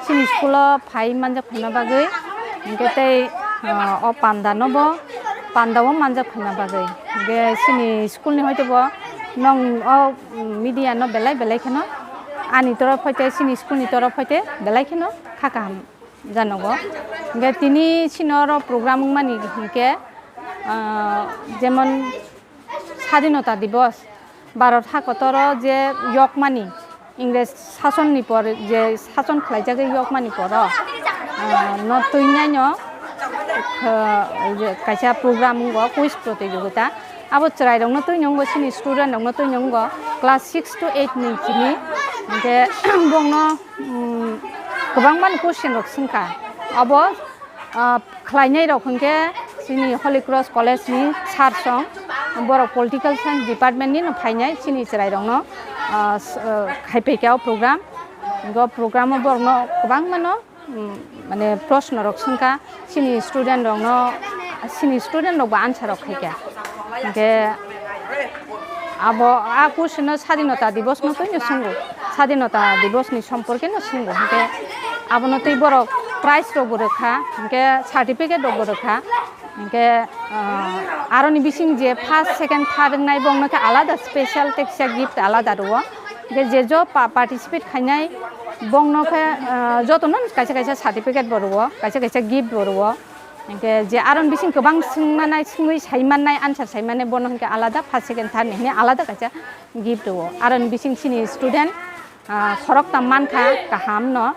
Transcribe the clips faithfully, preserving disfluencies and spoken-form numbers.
Chini school o phai manjak phaima bagwi, hinkhe tei, ah, o panda no bo, panda o manjak phaima bagwi. Hinkhe chini school ni hoite bo nong o media no belai belai kheno ani torof hoite, chini school ni torof hoite belai kheno kha kaham janogo. Hinkhe tini chini oro program wngmani hinkhe, ah, jemon Sadinota Dibos, Bharat hakotoro je yokmani, Ingres sasonni por je sason khlaijagwi yokmani poro, ah, no twinaino, ah, je kaisa program wngo, quiz protijogita. Abo chwrairokno twino wngo, chini student rokno twino wngo, class six to eight ni simi. Hinkhe bongno, mm, kwbangmani question rok swngkha. Abo Ah, khlainai rok hinkhe chini Holy Cross College ni sir song, borok political science department ni no phainai chini chwrai rok no, ah, s-, ah, khaipai kha o program. Go program o borok no kwbangma no, mm, mane proshno rok swngkha chini student rok no, chini student rok bo answer rok khaikha. Hinkhe abo a question no Sadinota Dibos no twi no swngo, Sadinota Dibos ni somporke no swngo, hinkhe abono twi borok prize rok bo rwkha, hinkhe certificate rok bo rwkha, hinkhe, ah, aroni bising je first, second, third wngnai bongno khe alada special teksa gift alada rwo, hinkhe je jo pa-, participate khainai bongno khe, ah, jotono kaisa kaisa certificate bo rwo, kaisa kaisa gift bo rwo. Hinkhe je aron bising kwbang swngmanai, swngwi saimannai, answer saimannai, bono hinkhe alada first, second, third ni hwnwi alada kaisa gift rwo. Aron bising chini student, ah, khoroktham mankha kaham no.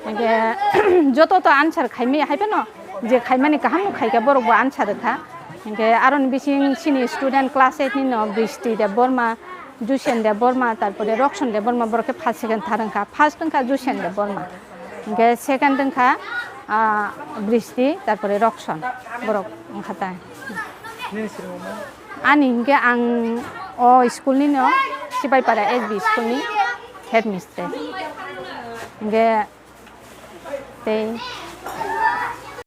Hinkhe joto to answer khaimaya hai phano, je khaimani kaham no khaikha, borok bo answer rwkha. Hinkhe aron bising chini student class eight ni no Bristi Debbarma, Jusen Debbarma, tarpore Rokson Debbarma, borok khe first, second, third wngkha. First wngkha Jusen Debbarma. Hinkhe second wngkha, ah, Bristi, tarpore Rokson, borok wngkha ta. Ani hinkhe ang o school ni no, Sipaipara S B school ni headmistress. Hinkhe tei